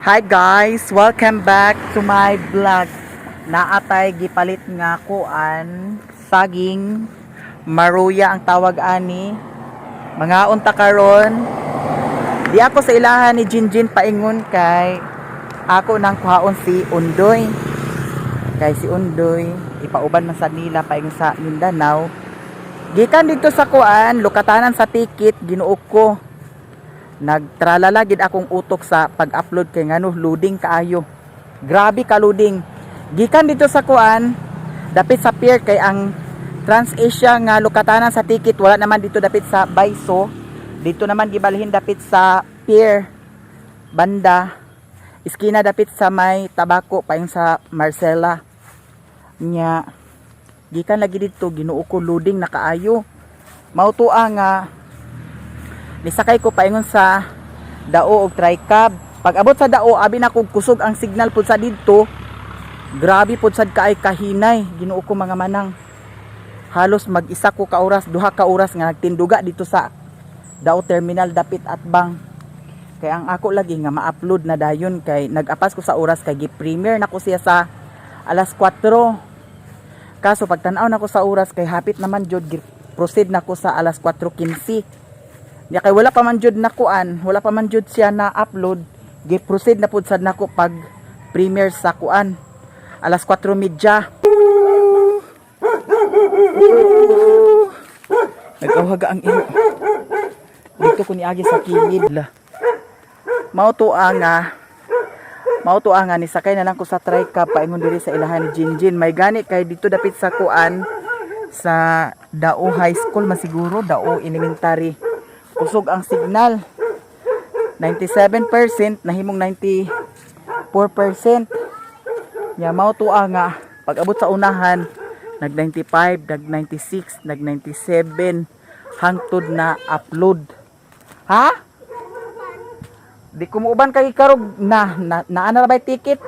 Hi guys! Welcome back to my vlog. Naatay gipalit nga kuan, saging, maruya ang tawag ani. Mga unta karon. Di ako sa ilahan ni Jinjin paingon kay ako nang kuhaon si Undoy. Kay si Undoy ipauban man sa nila paingon sa Mindanao. Gikan dito sa kuan, lukatanan sa ticket, Ginoo ko. Nagtralala gid akong utok sa pag-upload kay ngano loading kaayo. Grabe ka loading. Gikan dito sa kuan, dapit sa pier kay ang TransAsia nga lukatanan sa ticket wala naman dito dapit sa Baiso. Dito naman gibalhin dapit sa pier banda. Iskina dapit sa may tabako paingon sa Marcela. Nya gikan lagi dito, Ginoo ko, loading na kaayo. Mao to nga nisakay ko paingon sa Dao og Tricab. Pag abot sa Dao, abi na kog kusog ang signal pud sa didto. Grabe pud sad kaay kahinay, Ginoo ko, mga manang. Halos mag-isa ko ka oras, duha ka oras nga nagtinduga dito sa Dao Terminal dapit at bang. Kaya ang ako lagi nga ma-upload na dayon kay nag-apas ko sa oras kay gi-premiere na ko siya sa alas 4. Kaso pagtan-aw na ko sa oras kay hapit naman jud, proceed na ko sa alas 4:15. Nya kay wala pa man jud na kuan, wala pa man jud siya na upload, gi-proceed na pud sad nako pag premiere sa kuan. Alas 4:30. Nag-awhaga ang ilo. Dito ko niagi sa kilid la. Mao to nga nisakay na lang ko sa tricab paingon diri sa ilahan ni Jinjin. May gani kay dito dapit sa kuan, sa Dao High School masiguro, Dao Elementary. Kusog ang signal. 97% nahimong 94%. Ya mao to nga pag abot sa unahan nag 95, nag 96, nag 97 hangtod na upload. Ha? Di ko muuban kay karog na na naa na ra bay ticket.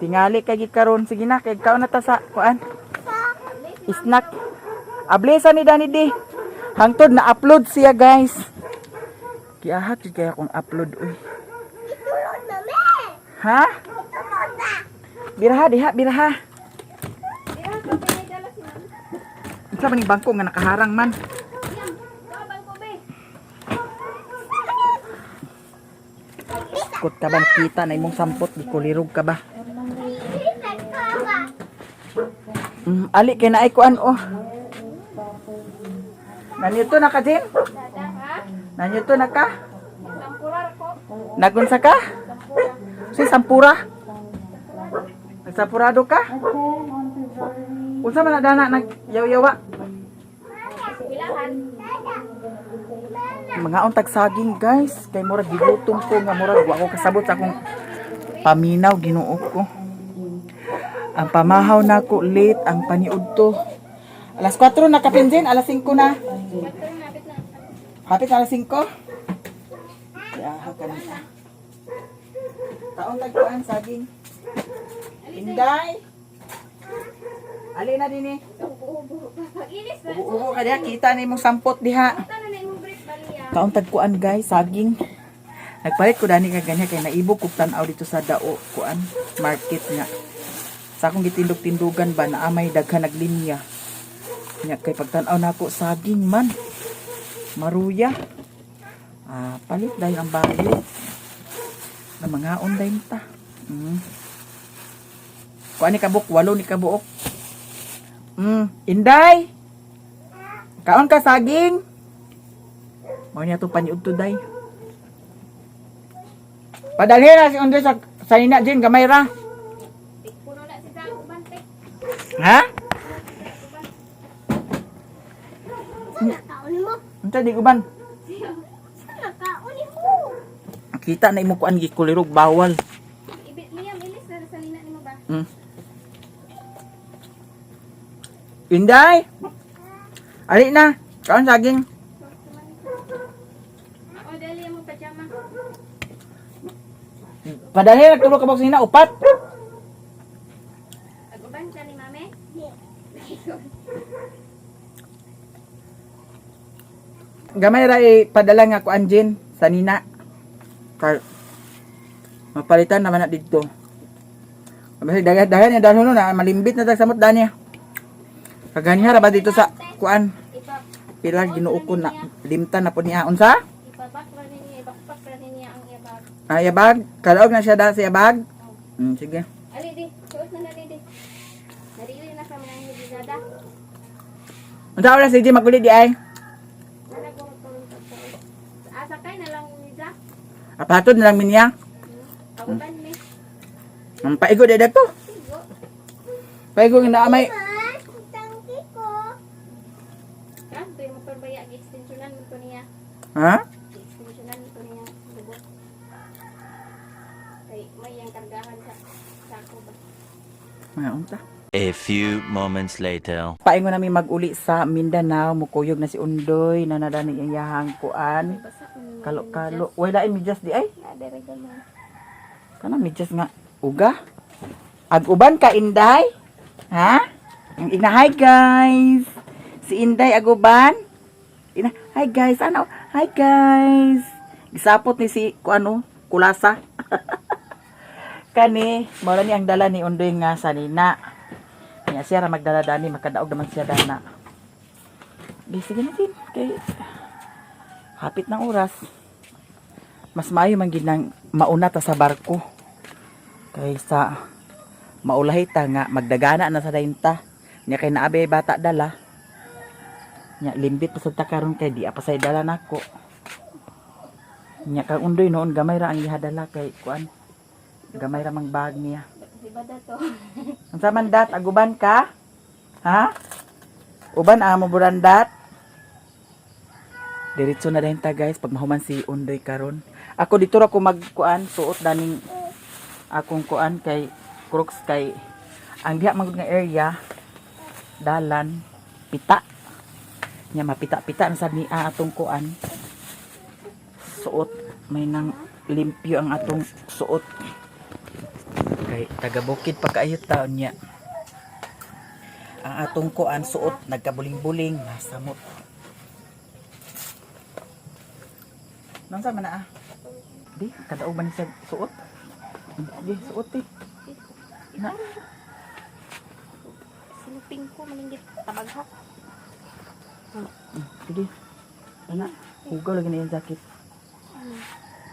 Tingali kay gikaron, sige na kay kaon na ta sa kuan. Snack. Ablesa ni Dani di. Hangtod na upload siya, guys. Kiahat jud kaya akong upload uy. Ha? Biraha diha, biraha. Unsa man ning bangko nga nakaharang man? Kut ka ba nakita na imong sampot, gikulirog ka ba? Ali kay naay kuan oh. Nanyuto na ka, Jin? Nanyuto na ka? Nagunsa ka? Si sampura? Nagsampurado ka? Unsa man na dana nagyaw-yawa? Mga untag saging, guys, kay murag gigutom ko nga murag wa ko kasabot sa akong paminaw, Ginoo ko. Ang pamahaw nako late ang paniudto. Alas 4 na kapinjin, alas 5 na. Hapit na alas 5. Ya, ka na. Taon tagkuan saging. Inday. Ali na dinhi. Ubo-ubo ka diha, kita na imong sampot diha. Kaon tagkuan, guys, saging. Nagpalit ko dani ka ganyan kay naibog kog tan-aw dito sa Dao kuan market nga. Sa akong gitindog-tindugan ba naa may daghan naglinya. Nya kay pagtan-aw nako saging man. Maruya. Ah, palit dahil ang bayo. Na mga dayon ta. Kuan ni kabuk, walo ni kabuok. Inday. Kaon ka saging. Mao niya itong paniudto day. Padalhin na si Undoy sa nina Jin, gamay ra. Ha? Unsa di uban? Kita na imo kuan, gikulirog, bawal. Inday. Ali na. Kaon saging. O, dali mo pajama. Padalhin nagtulo ka box nina upat. Ag-uban ka ni mame? Gamay ra ipadala nga kuan Jin sa nina. Kar Mapalitan naman na dito. Kasi dagan dagan niya dalhon na malimbit na tag samot dani. Kaganiha ra ba dito sa kuan? Ipa Pila Ginoo ko na limtan na po niya unsa? Ipabak ra niya, ibakpak ra niya ang iyabag. Ay abag, kalaog na siya da sa abag. Sige. Ali di, suot na na di. Nariyo na kami ng hibigada. Unsa oras sige maguli di ay? Nana ko magturong. Asa kay na lang ni Jack. Apatod na lang minya. Agutan ni. Ang paigo di dagto. Sigo. Paigo nga naa may Tangki ko. Kan tuyo mo perbaya gi-extensionan mo to niya. Ha? Gi-extensionan mo to niya lubot. Kay may yang kargahan sa sako ba. Mga unta. A few moments later. Paingon nami maguli sa Mindanao, mukuyog na si Undoy, nanadani ang iyahang kuan. Basa ko ni Kalo-kalo. Wala ay medyas di ay. Na dere gamay. Kana medyas nga uga. Ag-uban ka Inday? Ha? Ang ina, hi guys. Si Inday aguban. Ina, hi guys. Ano? Hi guys. Gisapot ni si kuano, kulasa. Kani, mao ni ang dala ni Undoy nga sanina. Nya siya ra magdala dani, makadaog naman siya dana. Di, sige na din. Kay hapit ng oras. Mas maayo man gid nang mauna ta sa barko kaysa maulahi ta nga magdagana na sa daynta. Nya kay naabe bata dala. Nya limbit pa sad ta karon kay di pa say dala nako. Nya kang Undoy noon gamay ra ang gihadala kay kuan. Gamay ra mang bag niya. Di ba dato? Unsa man dat aguban ka? Ha? Uban amo burandat? Diretso na dahin ta guys pag mahuman si Undoy karon. Ako dito ra ko magkuan suot daning akong kuan kay Crooks kay ang diha man gud nga area dalan pita. Nya mapita-pita na sad ni atong kuan. Suot may nang limpyo ang atong suot. Kay taga bukid pa kaayo taon niya. Ang atong kuan suot nagkabuling-buling masamot. Nang sama na ah? Di, kadaog man siya suot. Di, suot eh. Na, Sinuping ko maninggit tabaghak. sige. Ana, hugaw lagi na yung jacket.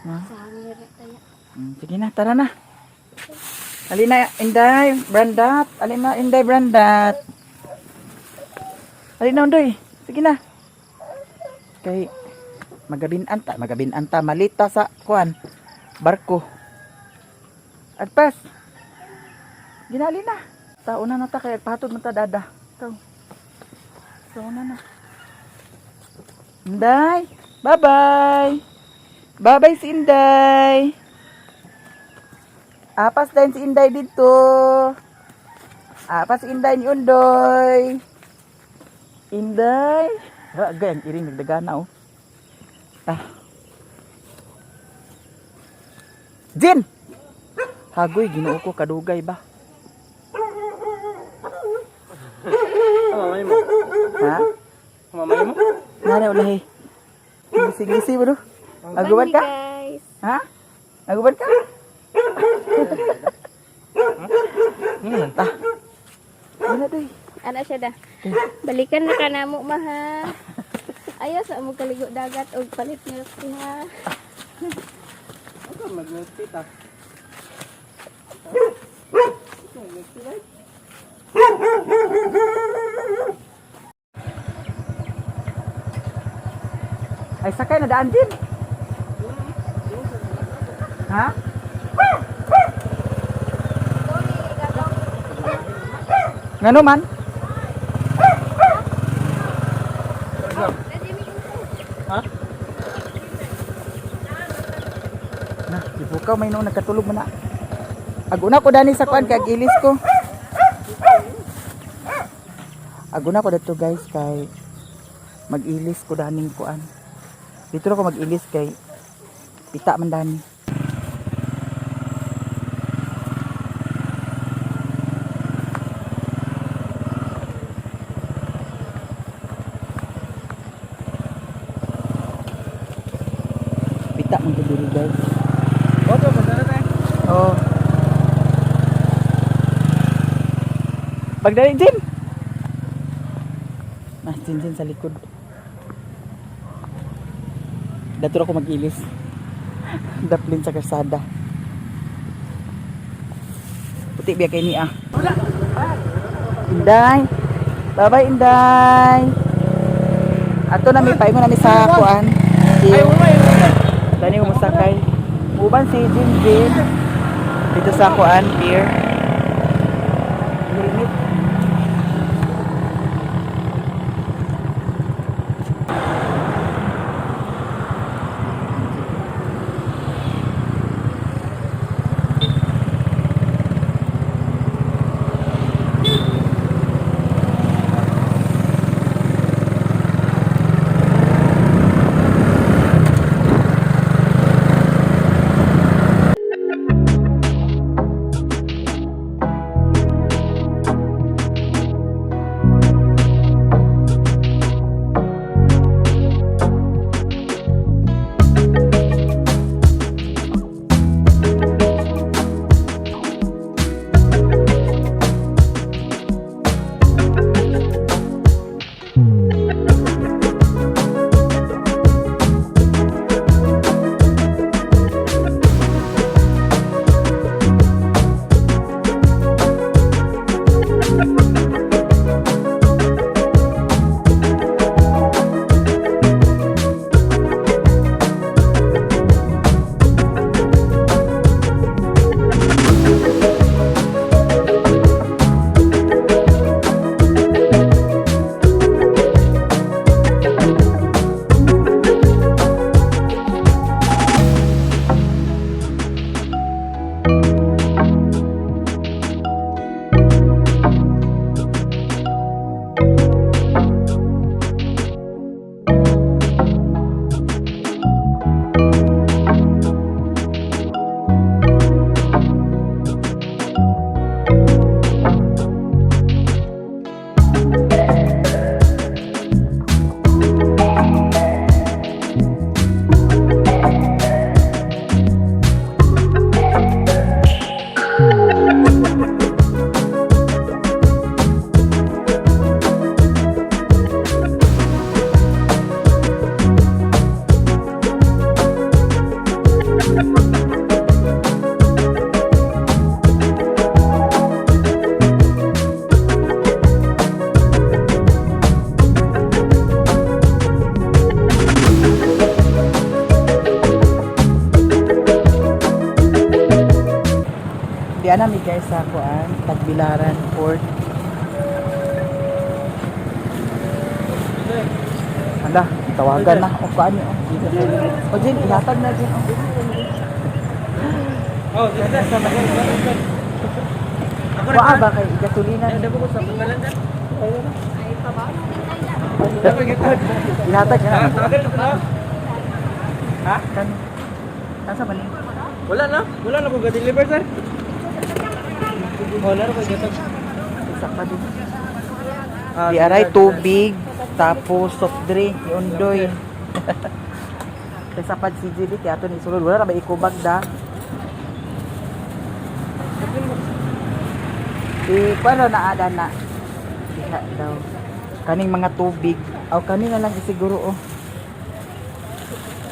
Na? Sa hangir tayo. Sige na, tara na. Alina, Inday, Brandat. Alina, Inday, Brandat. Alina, Undoy. Sige na. Kay magabin anta, malita sa kuan barko. Agpas. Ginali na. Tauna na ta kay patod man ta dada. Ikaw. Tauna na. Inday, bye-bye. Bye-bye si Inday. Apas din si Inday dito. Apas si Inday ni Undoy. Inday. Ha, gayang iring nagdagana oh. Ah. Jin! Hagoy, ginoo ko kadugay ba? Mamay mo. Ha? Mamay mo? Nara ulahi. Gisi-gisi bro. Aguban ka? Guys. Ha? Aguban ka? Ah. Wala doy. Ana siya da. Balikan na ka namo maha. Ayaw sa mo kaligo dagat og palit milk tea ha. Ano mag-milk tea ta? Ay, sakay na daan din. Ha? Ngano man? Ha? Na, gibukaw may noon nagkatulog man na. Aguna ko dani sa kuan kay gilis ko. Aguna ko dito guys kay mag-ilis ko daning kuan. Dito ra ko mag-ilis kay pita man dani. Pita man ko diri guys. Oto, pasara tayo. Pagdali, Jin. Ah, Jin, Jin sa likod. Dato ako mag-ilis. Daplin sa kalsada. Puti biya kay niya. Inday. Bye-bye, Inday. Ato na mi paingon na mi sa kuan. Si Dani mo sakay. Uban si Jin Jin. Dito sa kuan pier. Limit. Di ana mi guys sa kuan, Tagbilaran Port. Ala, tawagan na. O kuan niyo. O Jin, ihatag na Jin. Oh, dito sa Ako Wa ba kay gasolina? Dako ko sa pangalan da. Ay, pabaw na din tayo. Ihatag na. Tawagan ko na. Ha? Kan. Asa man ni? Wala na. Wala na ko ga-deliver, sir. Wala na ko gatag. Isa pa din. Ah, Di aray tubig, tapos soft drink, iundoy. Kaysa pad si JD, kaya ato ni sulod. Wala na ba ikubag da? Di, paano na ada na? Diha daw. Kaning mga tubig. Aw, kani na lang isiguro, oh.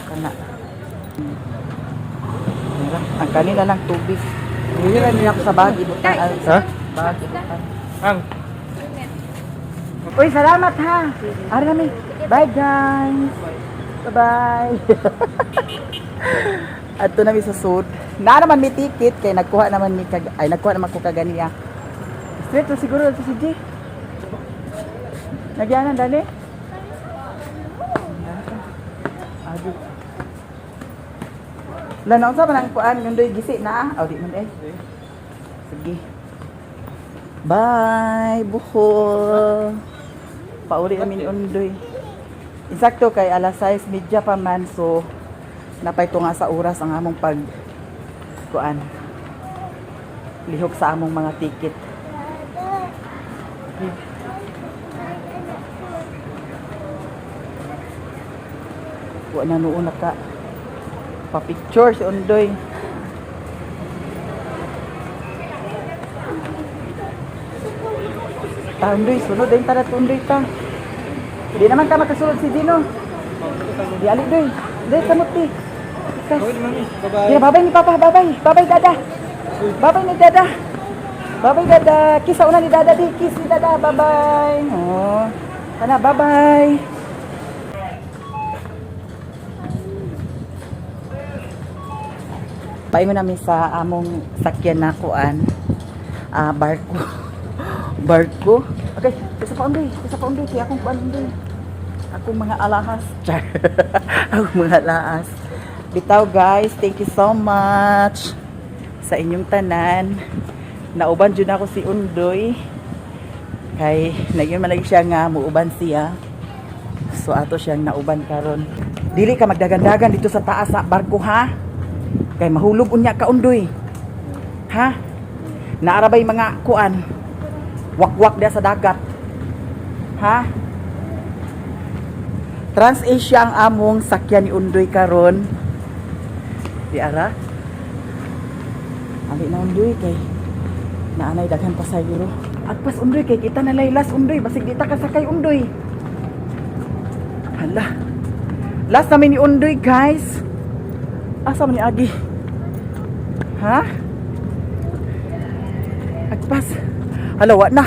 Kana. Meron. Ang kani na lang tubig. Hira niya ako sa bag, ibutan. Ay, Ha? Bag, ibutan. Ang. Uy, salamat ha. Ari kami. Bye guys. Bye-bye. Adto na mi sa sud. Na naman mi ticket kay nagkuha naman mi kag ay nagkuha naman ko kaganiya. Straight to siguro to si G. Nagyanan dali. Adi. Lanaw sa man ang kuan ngundoy gisi na. Aw di man eh. Sige. Bye, Bohol. Pauli kami ni Undoy. Insakto kay alas 6:30 pa man so napay nga sa oras ang among pag kuan. Lihok sa among mga ticket. Wa na noon naka pa-picture si Undoy. Ta, Undoy, sunod din ta na to, Undoy ta. Di naman ka makasulod si Dino. Di ali doy. Doy kamot di. Kas. Mami. Bye-bye. Di, babay ni Papa, babay. Babay Dada. Babay ni Dada. Babay Dada. Kiss sa una ni Dada di. Kiss ni Dada. Babay. Oh. Kana, babay. Paingon namin sa among sakyan na kuan. Ah, barko. Barko. Okay, isa pa undoy, isa pa undoy kay akong kuan undoy. Akong mga alahas. Char. Akong mga alahas. Bitaw guys, thank you so much sa inyong tanan. Nauban jud ako si Undoy. Kay nagyan man lagi siya nga muuban siya. So ato siyang nauban karon. Dili ka magdagandagan dito sa taas sa barko ha. Kay mahulog unya ka Undoy. Ha? Naarabay mga kuan. Wakwak dia sa dagat. Ha? TransAsia ang among sakyan ni Undoy karon. Di ara. Ali na Undoy kay naanay daghan pasahero. Agpas Undoy kay kita na laylas Undoy basig di ta kasakay Undoy. Hala. Last namin ni Undoy guys. Asa man ni Agi? Ha? Agpas. Hala wa na.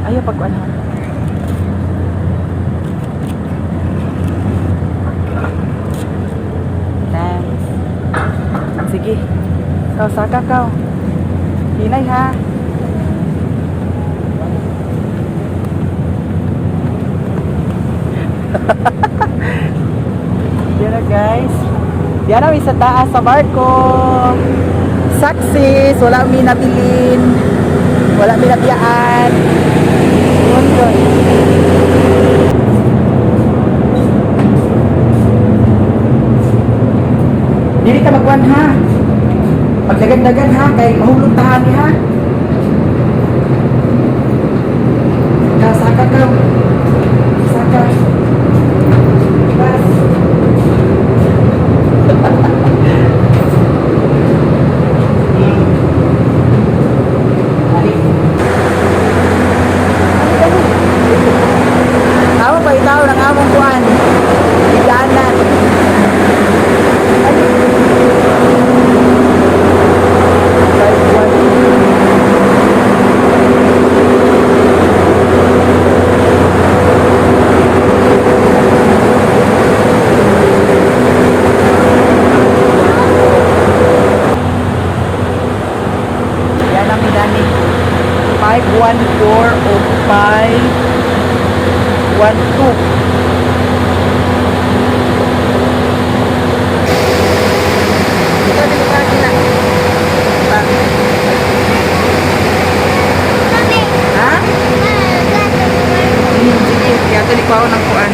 Ayaw pag ano. Thanks. Sige. Ikaw, saka ka. Hinay ha. Yan na guys. Yan na sa taas sa barko. Success! Wala mi nabilin. Wala mi nabiyaan. Undoy. Dili ka magkuhan ha. Pagdagan-dagan ha, kay mahulog tahan ni ha. Ka, saka ka. Saka. Bas. Ali. Tama pa itaw ng among kuan. Idaanan. 5-1. Yan ang minani. 514 o 512. Ito, dito pa na. Pa. Ha? Sige, kaya ito ni ng kuan.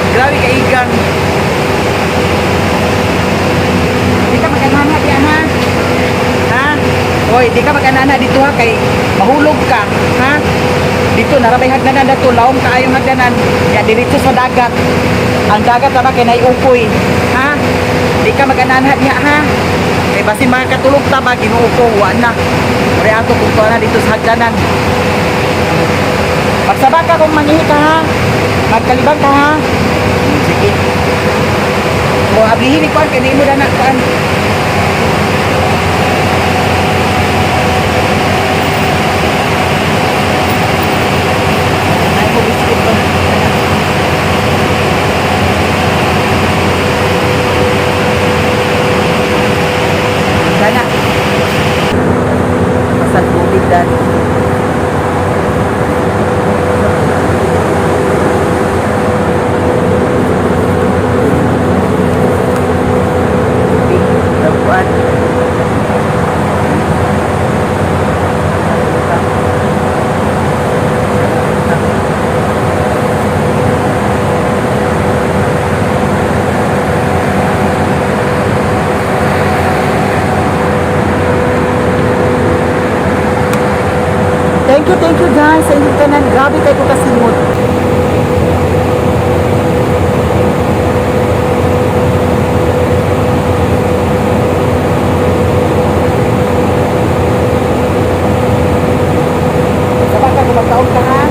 Grabe ka igang. Di ka mag-anana di ana. Ha? Hoy, di ka mag-anana dito ha kay mahulog ka, ha? Dito narabay hagdanan dato, laom kaayong hagdanan. Ya diretso sa dagat. Ang dagat tama kay naiupoy, ha? Di ka mag-anana diha ha. Kay basin makakatulog ta ba Ginoo ko wa na. Ore ato kung tuwa na dito sa hagdanan. Magsaba ka kung manghihi ka ha. Magkalibang ka ha. Sige. O ablihin ni kuan kay nimo na kuan. Ay ko biscuit to. Sana. Pasal tubig dani. Tubig, dapuan. Thank you, thank you guys sa inyong tanan. Grabe kay ko kasimot. Sabah ka, kumagkaon ka ha.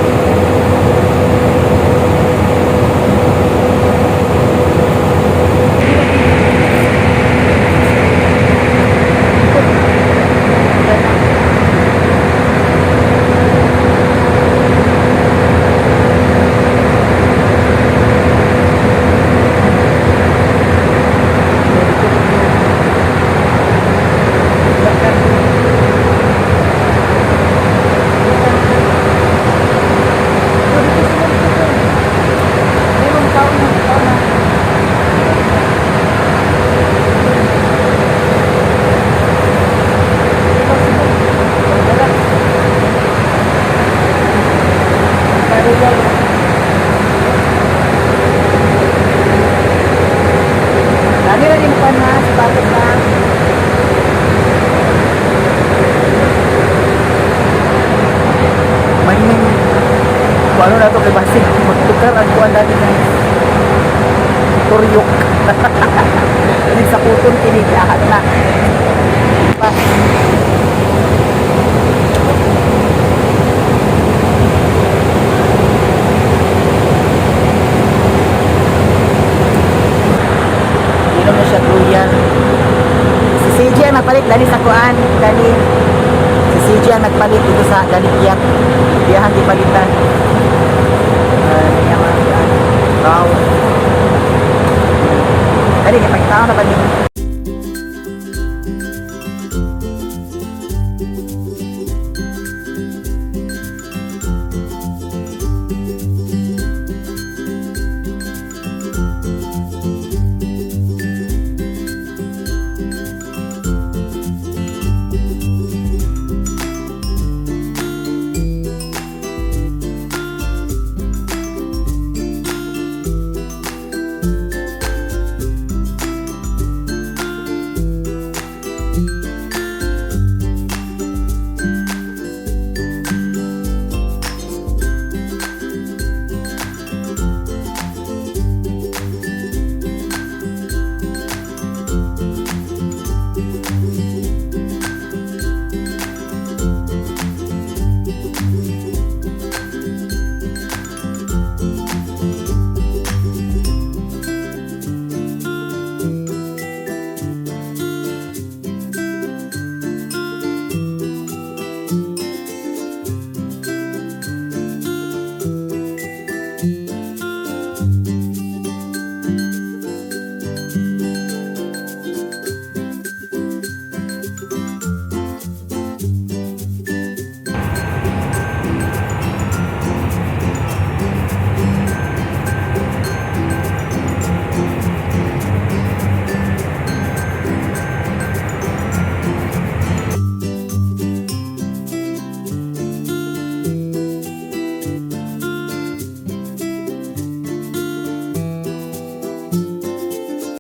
Dami na rin pa na, sa bakit na. May may kung ano na to kay Basig, magtukar ang kuan dati guys. Turyok. Kinig sa kuton, kinig ahat na. Pa. Inom na siya luya. Si CJ ang nagpalit dali sa kuan, dali. Si CJ ang nagpalit dito sa Galikyat. Iyahang gipalitan. Niya mga kuan. Wow. Dali kay pagtao na ba ni?